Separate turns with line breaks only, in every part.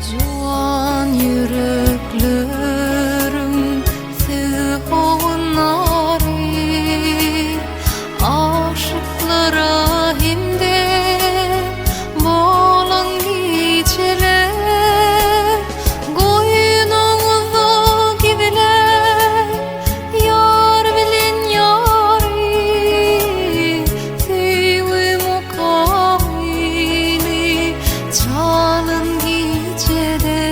Juwan ýürekleriň siz howandary, Aşyklara hemdem bolan gijeler, Goýnuňyzda gizläp ýar bilen ýary, Söýgi mukamyny çalan gijeler,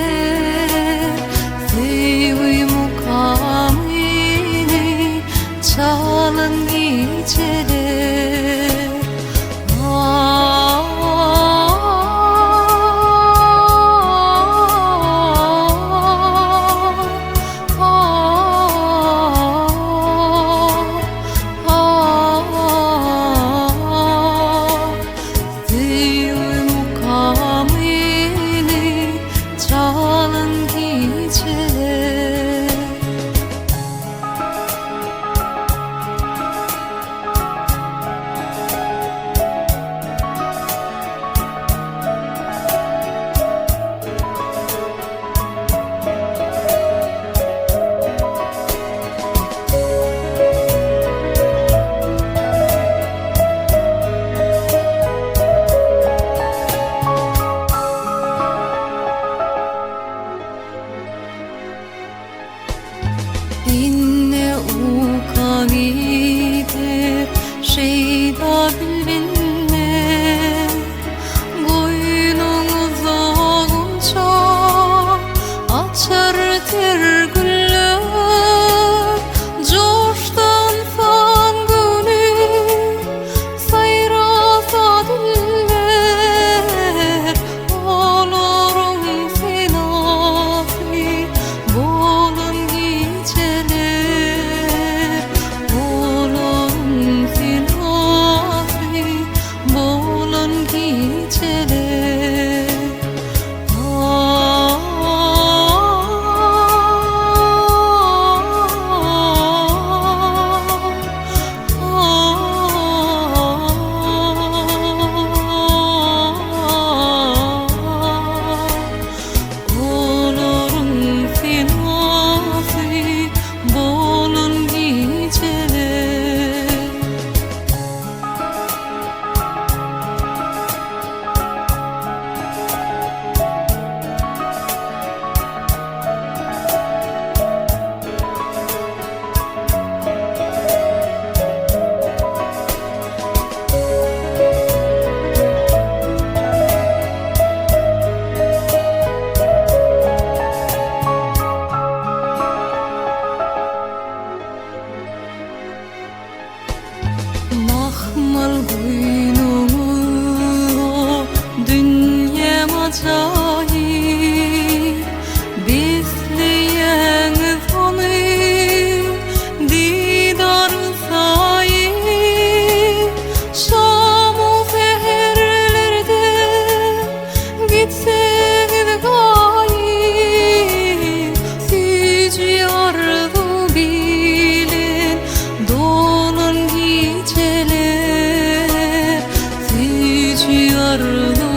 Söýgi mukamyny çalan gijeler. Söýgi mukamyny çalan gijeler. Inne uka gider şeýda bilbiller, Goýnuňyzda gunça açar ter güller, Joşdy ynsan göwni saýrasa diller, Olaryň senasy bolan gijeler, Olaryň senasy bolan gijeler. Olaryň senasy bolan gijeler. Mahmal goýnuňyzda dünýäm ajaýyp, Besleýäňiz ony didaryň saýy. Şamu säherlerde gitseňiz gaýyp, Süýji arzuw bilen dolan gijeler, Süýji arzuw.